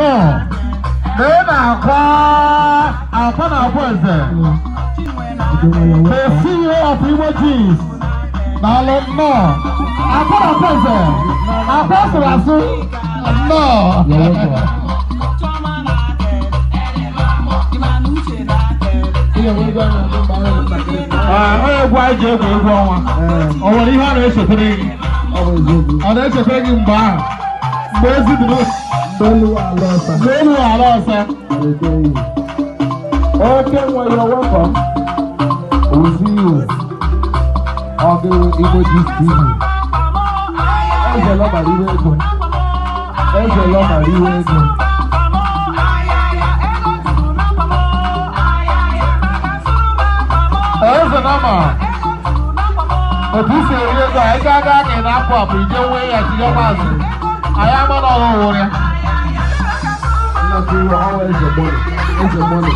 Nnọọ. Na ị na-akwa akwa na akwa eze. The CEO of Igbo Jeans. Daalụ, nnọọ. Akwa na akwa eze. Akwa asụrụ asụ. Nnọọ. You're welcome. Ihe nwere ego a na-akpọ mgbe ahụ ntakịrị. Ee, onye egwu anyị ji egwu egwu ọnwa. Ee, O nwere ihe a na-echetara gị? Ọ bụ eziokwu. Ọ na-echetara gị mgbe ahụ? Mgbe ezi dị n'otu. Mgbe elu ala ọsa. Mgbe elu ala ọsa. Okay, well, you're welcome. We'll see you. Okay, Igbo Gist TV. Eze lọ mara iwe ego. Eze lọ mara iwe ego. Eze nama. Otu isi eri ego a, ị ga-aga ka ị na-apụ apụ ije nwee ya tinye maazị. Anyị ama na ọrụ wụrụ ya. Nna tiri ọnwa eze money. Eze money.